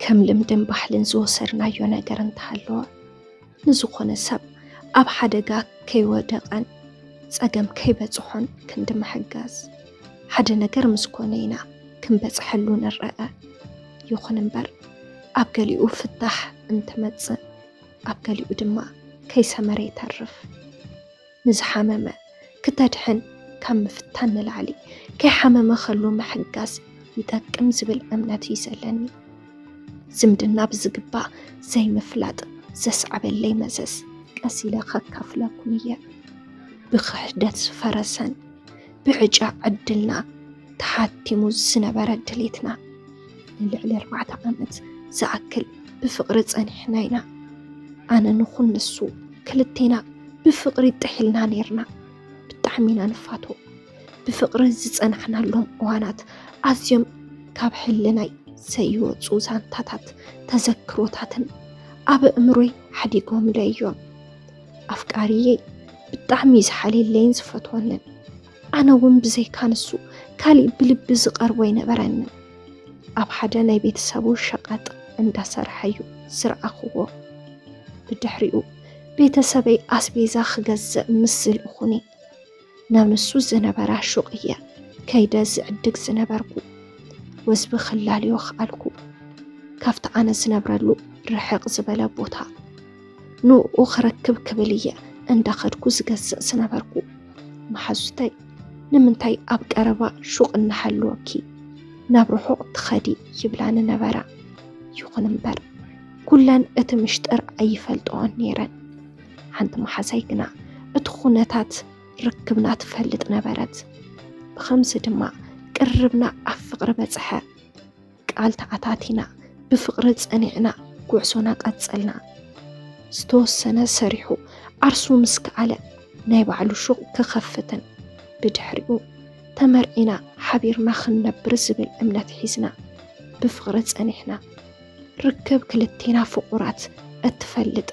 ከም ልምድን ባህልን ዝወሰድናዮ ነገር እንተሃለወ፣ ንዝኾነ ሰብ ኣብ ሓደጋ ከይወደቐን ጸገም ከይበጽሖን ክንዲ ምሕጋዝ። ሓደ ነገር ምስ ኮነ ኢና ክንበጽሐሉ ንረኣ። ይኹን እምበር፣ ኣብ ገሊኡ ፍታሕ እንትመጽእ፣ ኣብ ገሊኡ ድማ ከይሰመረ ይተርፍ። ንዝሓመመ ክተድሕን ካብ ምፍታን ንላዕሊ፣ ከይሓመመ ከሎ ምሕጋዝ ይጠቅም ዝብል እምነት እዩ ዘለኒ። ዝምድና ብዝግባእ ዘይምፍላጥ ዘስዓበለይ መዘዝ ቀስ ኢለ ከካፍለኩም እየ። ብክሕደት ዝፈረሰን ብዕጫ ዕድልና ተሓቲሙ ዝነበረ ድሌትና፣ ንልዕሊ ኣርባዕተ ዓመት ዝኣክል ብፍቕሪ ጸኒሕና ኢና። ኣነ ንኹን ንሱ፣ ክልቴና ብፍቕሪ ጥሒልና ኔርና። ብጣዕሚ ኢና ንፋቶ። ብፍቕሪ ዝጸናሕናሎም እዋናት ኣዝዮም ካብ ሕልናይ ዘይወጹ ዛንታታት፣ ተዘክሮታትን ኣብ ኣእምሮይ ሓዲጎምለይ እዮም። ኣፍቃሪየይ ብጣዕሚ እዩ ዝሓልየለይን ዝፈትወንን። ኣነ እውን ብዘይካ ንሱ ካሊእ ብልቢ ዝቐርቦ ኣይነበረንን። ኣብ ሓደ ናይ ቤተሰቡ ሸቐጥ እንዳሰርሐ እዩ ዝረኣኽዎ። ብድሕሪኡ ቤተሰበይ ኣስቤዛ ክገዝእ ምስ ዝልእኹኒ፣ ናብ ንሱ ዝነበራ ሹቕ እየ ከይደ ዝዕድግ ዝነበርኩ። ወዝቢ ክላልዮ ክኣልኩ። ካብቲ ኣነ ዝነብረሉ ርሕቕ ዝበለ ቦታ ንኡ ክረክብ ክብል እየ እንዳኸድኩ ዝገዝእ ዝነበርኩ። መሓዙተይ፣ "ንምንታይ ኣብ ቀረባ ሹቕ እናሃለወኪ ናብ ርሑቕ ትኸዲ?" ይብላኒ ነበራ። ይኹን እምበር፣ ኩለን እቲ ምሽጥር ኣይፈልጥኦን ነይረን። ሓንቲ መሓዛይ ግና እቲ ኩነታት ርክብና ትፈልጥ ነበረት። ብኸምዚ ድማ ቅርርብና ኣብ ፍቕሪ በጽሐ። ቃል ተኣታቲና፣ ብፍቕሪ ጸኒዕና ጉዕዞና ቀጸልና። ዝተወሰነ ሰሪሑ ዓርሱ ምስ ከኣለ ናይ ባዕሉ ሹቕ ክኸፍትን ብድሕሪኡ ተመርዒና ሓቢርና ክንነብር ዝብል እምነት ሒዝና ብፍቕሪ ጸኒሕና። ርክብ ክልቴና ፍቑራት እትፈልጥ፣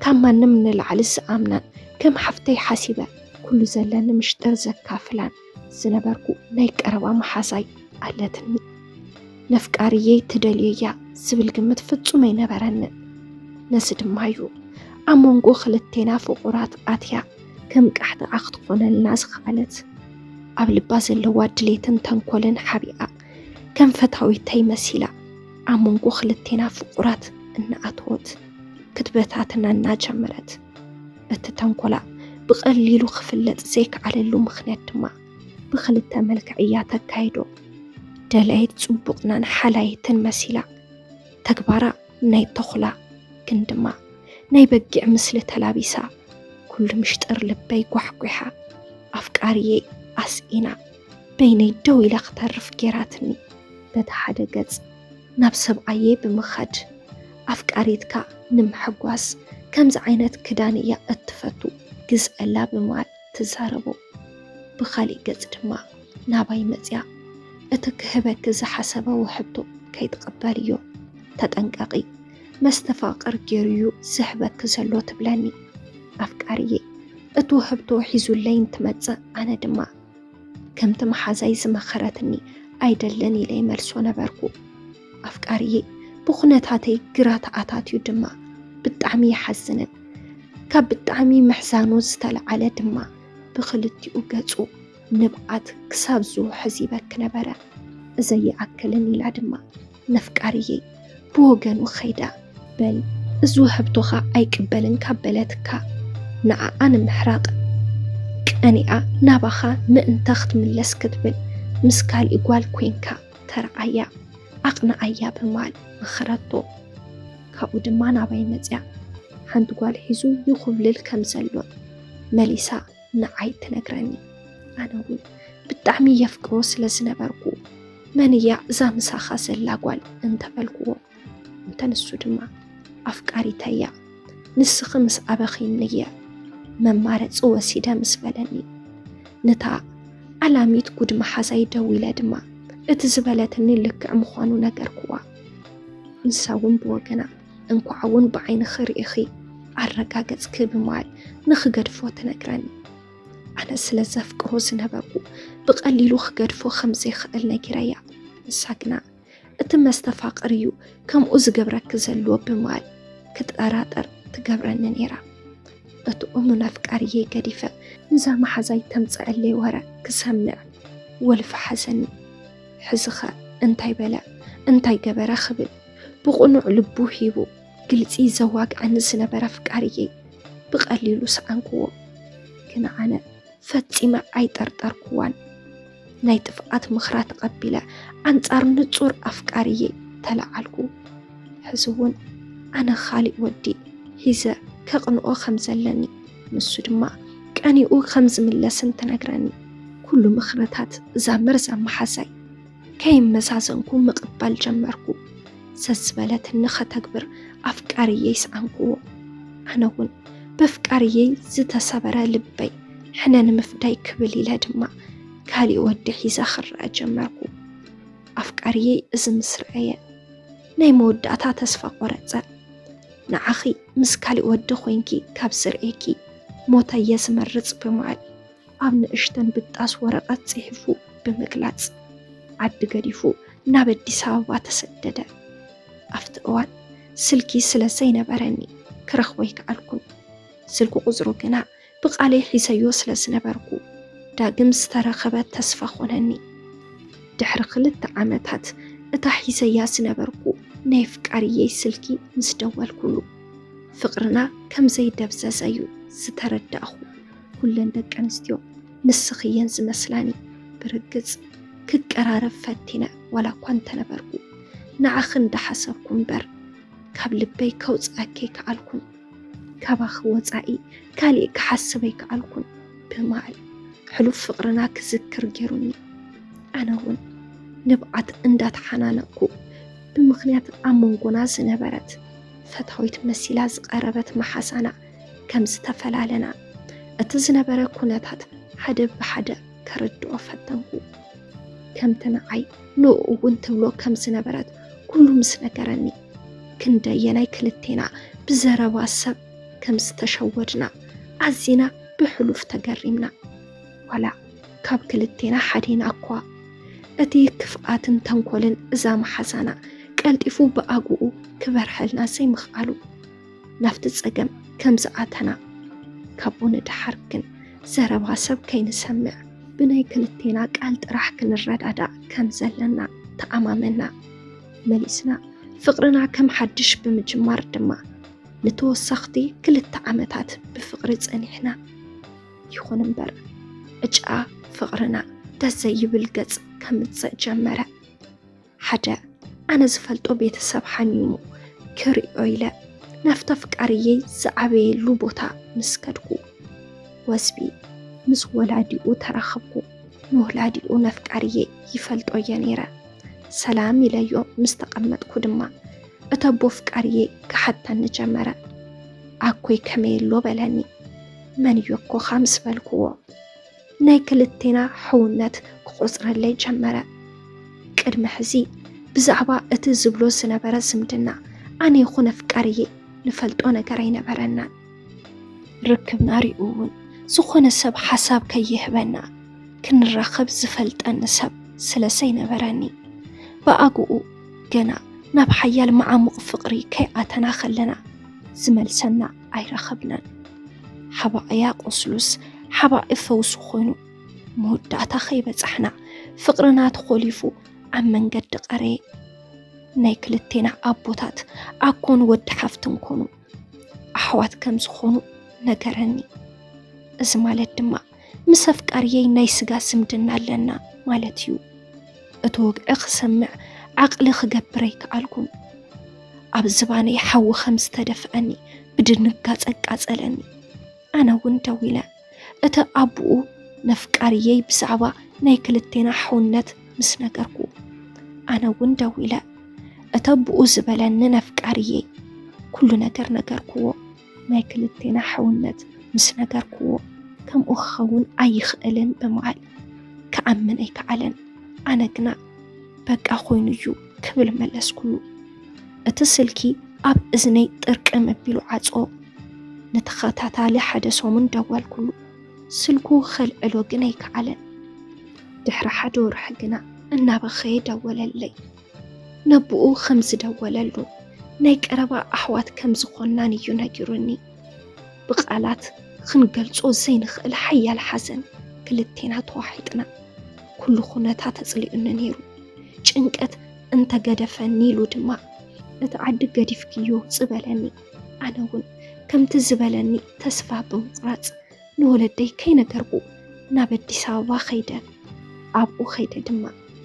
ካብ ማንም ንላዕሊ ዝኣምናን ከም ሓፍተይ ሓሲበ ኩሉ ዘለኒ ምሽጥር ዘካፍላን ዝነበርኩ ናይ ቀረባ መሓዛይ ኣለትኒ። ነፍቃሪየይ ትደልየያ ዝብል ግምት ፍጹም ኣይነበረንን። ነዚ ድማ እዩ ኣብ መንጎ ክልቴና ፍቑራት ኣትያ ከም ቃሕታኣ ክትኾነልና ዝኸኣለት። ኣብ ልባ ዘለዋ ድሌትን ተንኮልን ሓቢኣ ከም ፈታዊተይ መሲላ ኣብ መንጎ ክልቴና ፍቑራት እናኣተወት ክትበታትና እናጀመረት። እቲ ተንኮላ ብቐሊሉ ክፍለጥ ዘይከኣለሉ ምኽንያት ድማ ብኽልተ መልክዕ እያ ተካይዶ። ደላይት ጽቡቕናን ሓላይትን መሲላ፣ ተግባራ ናይ ተኹላ ግን ድማ ናይ በጊዕ ምስሊ ተላቢሳ፣ ኩሉ ምሽጥር ልበይ ጓሕጒሓ፣ ኣፍቃሪየይ ኣስኢና፣ በይነይ ደው ኢላ ክተርፍ ጌራትኒ። በቲ ሓደ ገጽ ናብ ሰብኣየይ ብምኻድ፣ ኣፍቃሪትካ ንምሕጓስ ከምዚ ዓይነት ክዳን እያ እትፈቱ፣ ግዝኣላ ብምባል ትዛረቦ። ብኻሊእ ገጽ ድማ ናባይ መጽያ፣ እቲ ክህበኪ ዝሓሰበ ውሕብቶ ከይትቕበልዮ ተጠንቀቒ፣ መስተፋቕር ገይሩ'ዩ ዝህበኪ ዘሎ ትብለኒ። ኣፍቃሪየይ እቲ ውህብቶ ሒዙለይ እንትመጽእ፣ ኣነ ድማ ከምቲ መሓዛይ ዝመኸረትኒ ኣይደልን ኢለ ይመልሶ ነበርኩ። ኣፍቃሪየይ ብኹነታተይ ግራ ተኣታትዩ ድማ ብጣዕሚ ይሓዝንን ካብ ብጣዕሚ ምሕዛኑ ዝተለዓለ ድማ ብኽልቲኡ ገጹ ንብዓት ክሳብ ዝውሕዝ ይበኪ ነበረ። እዚ ኣይኣክልን ኢላ ድማ ነፍቃሪየይ ብወገኑ ኸይዳ፣ "በል እዚ ውህብቶኻ ኣይቅበልን ካብ በለትካ፣ ንዓኣ ንምሕራቕ ቀኒኣ ናባኻ ምእንታ ክትምለስ ክትብል ምስ ካልእ ጓል ኮይንካ ተረኣያ፣ ኣቕንኣያ" ብምባል መኸረቶ። ካብኡ ድማ ናባይ መጽያ ሓንቲ ጓል ሒዙ ይኹብልል ከም ዘሎን መሊሳ ንዓይ ትነግረኒ። ኣነ እውን ብጣዕሚ የፍቅሮ ስለ ዝነበርኩ፣ "መን እያ እዛ ምሳኻ ዘላ ጓል?" እንተበልኩዎ፣ እንተ ንሱ ድማ፣ "ኣፍቃሪተይ እያ፣ ንስኺ ምስ ኣበኺኒ እየ መማረጺ ወሲደ" ምስ በለኒ፣ ነታ ዓላሚት ጉድ መሓዛይ ደዊለ ድማ፣ እቲ ዝበለትኒ ልክዕ ምዃኑ ነገርኩዋ። ንሳ እውን ብወገና፣ "እንኳዕ እውን ብዓይንኺ ርኢኺ ኣረጋገጽኪ" ብምባል ንኽገድፎ ትነግረኒ። ኣነ ስለ ዘፍቅሮ ዝነበርኩ ብቐሊሉ ክገድፎ ከም ዘይክእል ነጊረያ። ንሳ ግና እቲ መስተፋቕር እዩ ከምኡ ዝገብረኪ ዘለዎ ብምባል ክጠራጠር ትገብረኒ ነይራ። እቲ እሙን ኣፍቃሪየይ ገዲፈ፣ ንዛ መሓዛይ ተምጽኣለይ ወረ ክሰምዕ ወልፊ ሓዘኒ። ሕዚኸ እንታይ በለ፣ እንታይ ገበረ ክብል ብቕኑዕ ልቡ ሂቡ ግልጺ ዘዋግዐኒ ዝነበረ ኣፍቃሪየይ ብቐሊሉ ሰኣንክዎ። ግን ኣነ ፈጺመ ኣይጠርጠርክዋን። ናይ ጥፍኣት ምኽራ ተቐቢለ ኣንጻር ንጹር ኣፍቃሪየይ ተለዓልኩ። ሕዚ እውን ኣነ ኻሊእ ወዲ ሒዘ ከቕንኦ ከም ዘለኒ፣ ንሱ ድማ ቀኒኡ ከም ዝምለስን ትነግረኒ። ኩሉ ምኽርታት እዛ መርዛም መሓዛይ ከይመዛዘንኩ ምቕባል ጀመርኩ። ሰስ ዝበለትኒ ኸተግብር ኣፍቃሪየይ ሰኣንክዎ። ኣነ እውን በፍቃሪየይ ዝተሰበረ ልበይ ሕነ ንምፍዳይ ክብል ኢለ ድማ ካሊእ ወዲ ሒዘ ክረኣ ጀመርኩ። ኣፍቃሪየይ እዚ ምስ ረኣየ ናይ መወዳእታ ተስፋ ቆረጸ። ንዓኺ ምስ ካሊእ ወዲ ኮይንኪ ካብ ዝርእየኪ ሞት እየ ዝመርጽ ብምባል ኣብ ንእሽተን ብጣስ ወረቐት ጽሒፉ ብምግላጽ ዓዲ ገዲፉ ናብ ኣዲስ ኣበባ ተሰደደ። ኣብቲ እዋን ስልኪ ስለ ዘይነበረኒ ክረኽቦ ኣይከኣልኩን። ስልኪ ቁጽሩ ግና ብቓለይ ሒዘዮ ስለ ዝነበርኩ ዳግም ዝተረኸበ ተስፋ ኾነኒ። ድሕሪ ክልተ ዓመታት እታ ሒዘያ ዝነበርኩ ናይ ኣፍቃሪየይ ስልኪ ምስ ደወልኩሉ ፍቕርና ከም ዘይደብዘዘ እዩ ዝተረዳእኹ። ኩለን ደቂ ኣንስትዮ ንስኺ እየን ዝመስላኒ። ብርግጽ ክቀራረብ ፈቲነ ዋላ እኳ እንተነበርኩ ንዓኺ እንዳሓሰብኩ እምበር ካብ ልበይ ከውጽኣኪ ኣይከኣልኩን። ካባኺ ወጻኢ ካሊእ ክሓስብ ኣይከኣልኩን ብምባል ሕሉፍ ፍቕርና ክዝክር ገይሩኒ። ኣነ እውን ንብዓት እንዳተሓናነቕኩ ብምኽንያት ኣብ መንጎና ዝነበረት ፈታዊት መሲላ ዝቐረበት መሓዛና ከም ዝተፈላለና እቲ ዝነበረ ኩነታት ሓደ ብሓደ ከረድኦ ፈተንኩ። ከምቲ ንዓይ ንኡ እውን ትብሎ ከም ዝነበረት ኩሉ ምስ ነገረኒ ክንደየናይ ክልቴና ብዘረባ ሰብ ከም ዝተሸወድና ኣዚና ብሕሉፍ ተገሪምና። ዋላ ካብ ክልቴና ሓዴና እኳ እቲ ክፍኣትን ተንኮልን እዛ መሓዛና ቀልጢፉ ብኣግኡ ክበርሐልና ዘይምኽኣሉ ናብቲ ጸገም ከም ዝኣተና ካብኡ ንደሓር ግን ዘረባ ሰብ ከይንሰምዕ ብናይ ክልቴና ቃል ጥራሕ ክንረዳዳእ ከም ዘለና ተኣማመና። መሊስና ፍቕርና ከም ሓድሽ ብምጅማር ድማ ንተወሰኽቲ ክልተ ዓመታት ብፍቕሪ ጸኒሕና። ይኹን እምበር ዕጫ ፍቕርና ደስ ዘይብል ገጽ ከምጽእ ጀመረ። ሓደ ኣነ ዝፈልጦ ቤተሰብ ሓሚሙ ክርእዮ ኢለ ናብቲ ኣፍቃሪየይ ዝዓበየሉ ቦታ ምስ ከድኩ ወስቢ ምስ ወላዲኡ ተራኸብኩ። ንወላዲኡ ነፍቃሪየይ ይፈልጦ እየ ነይረ። ሰላም ኢለዮ ምስ ተቐመጥኩ ድማ እቲ ኣቦ ኣፍቃሪየይ ክሓተኒ ጀመረ። ኣኮይ ከመይ ኣሎ በለኒ። መን እዮ ኣኮኻ ምስ በልክዎ ናይ ክልቴና ሕውነት ክቖጽረለይ ጀመረ። ቅድሚ ሕዚ ብዛዕባ እቲ ዝብሎ ዝነበረ ዝምድና ኣነ ይኹን ኣፍቃሪየይ ንፈልጦ ነገር ኣይነበረናን። ርክብና ሪኡ እውን ዝኾነ ሰብ ሓሳብ ከይህበና ክንራኸብ ዝፈልጠኒ ሰብ ስለ ዘይነበረኒ ብኣግኡ ገና ናብ ሓያል መዓሙቕ ፍቕሪ ከይኣተና ከለና ዝመልሰና ኣይረኸብናን። ሓባእያ ቁስሉስ ሓባኢ ፈውሱ ኮይኑ መወዳእታ ከይበጻሕና ፍቕርና ተኾሊፉ ኣብ መንገዲ ቀረየ። ናይ ክልቴና ኣቦታት ኣኮን ወዲ ሓፍትን ኮኑ ኣሕዋት ከም ዝኾኑ ነገረኒ። እዚ ማለት ድማ ምስ ኣፍቃሪየይ ናይ ስጋ ዝምድና ኣለና ማለት እዩ። እቲ ወግዒ ክሰምዕ ዓቕሊ ክገብር ኣይከኣልኩን። ኣብ ዝባነይ ሓዊ ከም ዝተደፍአኒ ብድንጋጸ ኣቃጸለኒ። ኣነ እውን ደው ኢለ እቲ ኣቦኡ ነፍቃሪየይ ብዛዕባ ናይ ክልቴና ሕውነት ምስ ነገርኩ ኣነ እውን ደው ኢለ እቲ ኣቦኡ ዝበለኒ ነፍቃሪየይ ኩሉ ነገር ነገርክዎ። ናይ ክልቴና ሕውነት ምስ ነገርክዎ ከምኡ ክኸውን ኣይኽእልን ብምባል ክኣምን ኣይከኣለን። ኣነ ግና በቃ ኮይኑ እዩ ክብል መለስኩሉ። እቲ ስልኪ ኣብ እዝነይ ጥርቅም ኣቢሉ ዓጾ። ንተኸታታሊ ሓደ ሰሙን ደወልኩሉ። ስልኩ ከልዕሎ ግን ኣይከኣለን። ድሕሪ ሓደ ወርሒ ግና እናበኸየ ደወለለይ። ነብኡ ከም ዝደወለሉን ናይ ቀረባ ኣሕዋት ከም ዝኾንናን እዩ ነጊሩኒ። ብቓላት ክንገልጾ ዘይንኽእል ሓያል ሓዘን ክልቴና ተዋሒጥና። ኩሉ ኩነታት ተጽሊኡኒ ነይሩ። ጭንቀት እንተገደፈኒ ኢሉ ድማ፣ "እቲ ዓዲ ገዲፍክዮ ውጽእ" በለኒ። ኣነ እውን ከምቲ ዝበለኒ ተስፋ ብምቑራጽ፣ ንወለደይ ከይነገርኩ ናብ ኣዲስ ኣበባ ኸይደ። ኣብኡ ኸይደ ድማ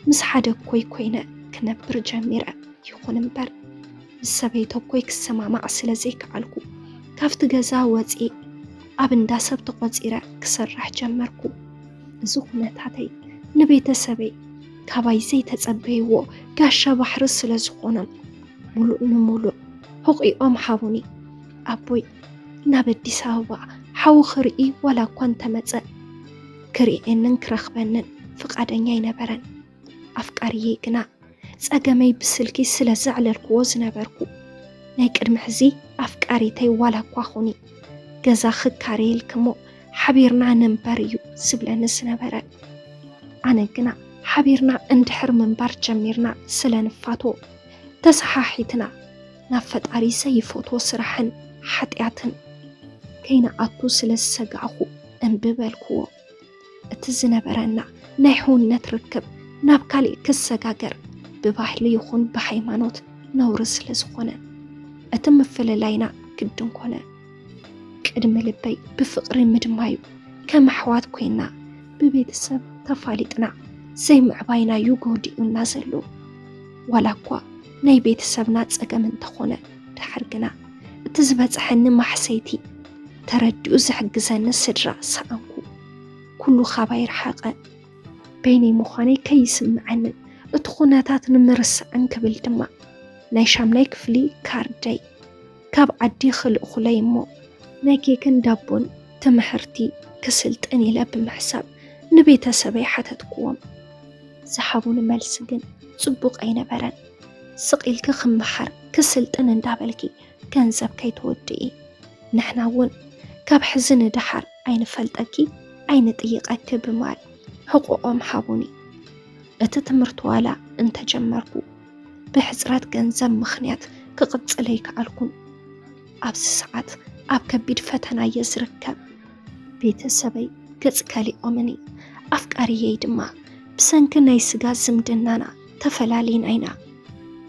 ምስ ሓደ እኮይ ኮይነ ክነብር ጀሚረ። ይኹን እምበር፣ ምስ ሰበይተኮይ ክሰማማዕ ስለ ዘይከኣልኩ፣ ካብቲ ገዛ ወጺኤ ኣብ እንዳ ሰብ ተቖጺረ ክሰርሕ ጀመርኩ። እዚ ኩነታተይ ንቤተሰበይ ካባይ ዘይተጸበይዎ ጋሻ ባሕሪ ስለ ዝኾኖም፣ ሙሉእ ንሙሉእ ሕቑኦም ሃቡኒ። ኣቦይ ናብ ኣዲስ ኣበባ ሓው ክርኢ ዋላ እኳ እንተመጸ፣ ክርእየንን ክረኽበንን ፍቓደኛ ኣይነበረን። ኣፍቃሪየይ ግና ጸገመይ ብስልኪ ስለ ዘዕለልክዎ ዝነበርኩ፣ ናይ ቅድሚ ሕዚ ኣፍቃሪተይ ዋላ እኳ ኹኒ፣ ገዛ ክካረየልኪ እሞ ሓቢርና ንንበር እዩ ዝብለኒ ዝነበረ። ኣነ ግና ሓቢርና እንድሕር ምንባር ጀሚርና ስለ ንፋቶ፣ ተሰሓሒትና ናብ ፈጣሪ ዘይፈትዎ ስራሕን ሓጢኣትን ከይንኣቱ ስለ ዝሰጋእኹ እምቢ በልክዎ። እቲ ዝነበረና ናይ ሕውነት ርክብ ናብ ካሊእ ክሰጋገር ብባህሊ ይኹን ብሃይማኖት ነውሪ ስለ ዝኾነ፣ እቲ ምፍልላይና ግድን ኮነ። ቅድሚ ልበይ ብፍቕሪ ምድማዩ፣ ከም ኣሕዋት ኮይና ብቤተሰብ ተፋሊጥና ዘይምዕባይና እዩ ጎዲኡና ዘሎ። ዋላ እኳ ናይ ቤተሰብና ጸገም እንተኾነ፣ ድሓር ግና እቲ ዝበጽሐኒ ማሕሰይቲ ተረዲኡ ዝሕግዘኒ ስድራ ሰኣንኩ። ኩሉ ካባይ ረሓቐ። በይነይ ምዃነይ ከይስምዐንን እቲ ኩነታት ንምርስዕን ክብል ድማ፣ ናይ ሻምናይ ክፍሊ ካርደይ ካብ ዓዲ ክልእኹለይ እሞ፣ ናይ ኬክን ዳቦን ትምህርቲ ክስልጥን ኢለ ብምሕሳብ ንቤተሰበይ ሓተትክዎም። ዝሃቡኒ መልሲ ግን ጽቡቕ ኣይነበረን። ስቕ ኢልኪ ክመሃር ክስልጥን እንዳበልኪ ገንዘብ ከይትወድኢ፣ ንሕና እውን ካብ ሕዚ ንደሓር ኣይንፈልጠኪ ኣይንጥይቐኪ ብምባል ሕቑኦም ሃቡኒ። እቲ ትምህርቲ ዋላ እንተጀመርኩ፣ ብሕጽረት ገንዘብ ምኽንያት ክቕጽል ኣይከኣልኩን። ኣብዚ ሰዓት ኣብ ከቢድ ፈተና እየ ዝርከብ። ቤተሰበይ ገጽ ከሊኦምኒ። ኣፍቃሪየይ ድማ ብሰንኪ ናይ ስጋ ዝምድናና ተፈላሊና ኢና።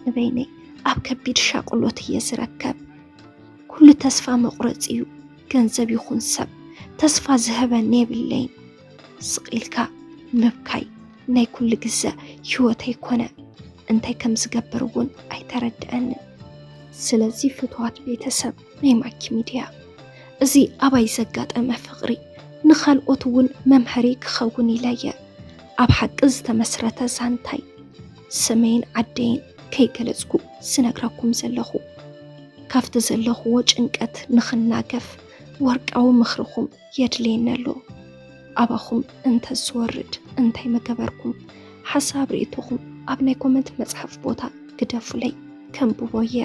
ንበይነይ ኣብ ከቢድ ሻቕሎት እየ ዝረከብ። ኩሉ ተስፋ መቑረጺ እዩ። ገንዘብ ይኹን ሰብ ተስፋ ዝህበኒ የብለይን። ስቕ ኢልካ ምብካይ ናይ ኩሉ ግዘ ህይወተይ ኮነ። እንታይ ከም ዝገብር እውን ኣይተረድአንን። ስለዚ ፍትዋት ቤተሰብ ናይ ማኪ ሚድያ፣ እዚ ኣባይ ዘጋጠመ ፍቕሪ ንኻልኦት እውን መምሃሪ ክኸውን ኢለየ ኣብ ሓቂ ዝተመስረተ ዛንታይ ስመይን ዓደይን ከይገለጽኩ ዝነግረኩም ዘለኹ። ካብቲ ዘለኽዎ ጭንቀት ንኽናገፍ ወርቃዊ ምኽርኹም የድልየኒ ኣሎ። ኣባኹም እንተዝወርድ እንታይ ምገበርኩም? ሓሳብ ርእይቶኹም ኣብ ናይ ኮመንት መጽሓፍ ቦታ ግደፉለይ፣ ከንብቦ እየ።